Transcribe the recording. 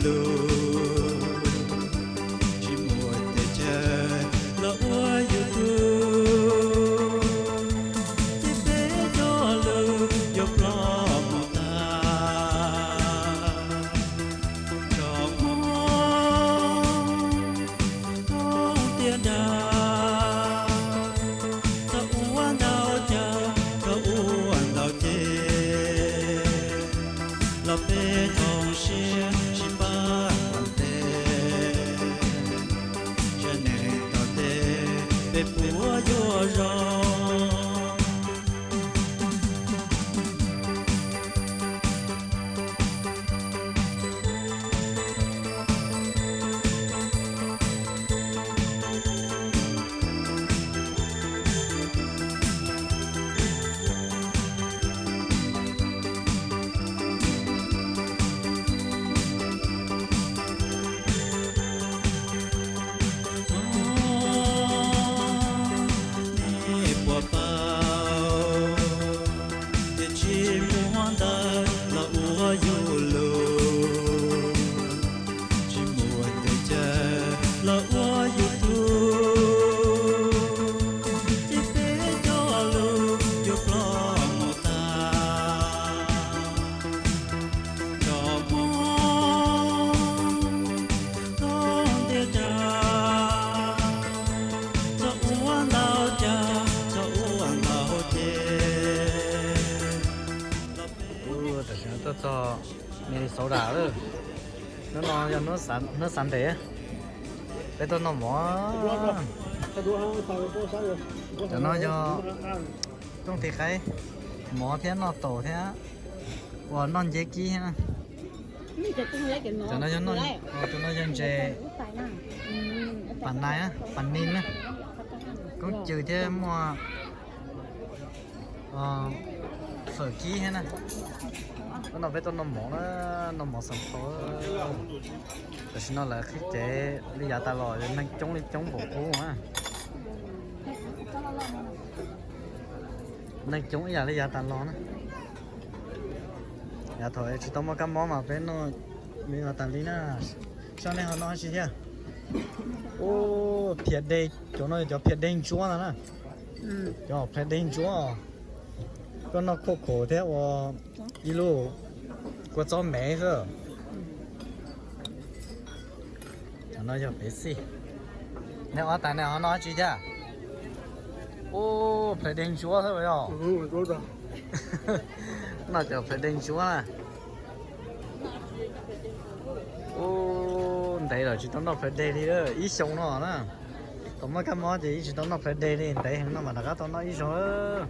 lug, tsis muaj tes chaw los ua yus tug, ces peb cov lug yuav ploj mus tag. Tso muag thoob tiaj dag, txhob ua ntau cag, txhob ua ntau ceg, los peb thooj siab sib pab tes, sab neeg tom tes peb puas yuav zoo. Nej puas paub tias tsis muaj ntawv los ua yus lug, tsis muaj tes chaw los ua yus tug, ces peb cov lug yuav ploj mus tag. Tso muag thoob tiaj dag, txhob ua ntau cag, txhob ua ntau ceg. Tam sim no tuaj txog Minnesota lawm. Hnub no yog hnub Sunday, peb tuaj noj mov. Cov no yog rooj tis qaib, mov thiab noj taum thiab uas noj nceb kib thiab na. Cov no yog noj, cov no yog ntses, pas nais, pas nin na, koob cws thiab muaj fawm kib thiab na. Hnub no peb tuaj noj mov na, noj mov xam phau. Tam sim no lawv qhib cev li yav tas los, neeg coob li coob npaum qub na. Neeg coob ib yam li yav tas los na. Yav thaum tsis tau muaj kab mob mas peb noj me tas li na. Saib nej ho noj dab tsi thiab? Ub, phiav deg, cov no cov phiav deg ntsuab ntag na. Cov phiav deg ntsuab, koj noj khuam khuam thiab ua ib lub kua txob mev xwb. Cov no yog pev xij. Nej ob tag nej ho noj dab tsi thiab? Ub, phiav deg ntsuab xwb yog. Noj cov phiav deg ntsuab na. Ub, ntev lawm tsis tau noj phiav deg li, ib xyoo no na. Thaum muaj kab mob ces yeej tsis tau noj phiav deg li, ntev heev no mas rov qab tau noj ib zaug lawm.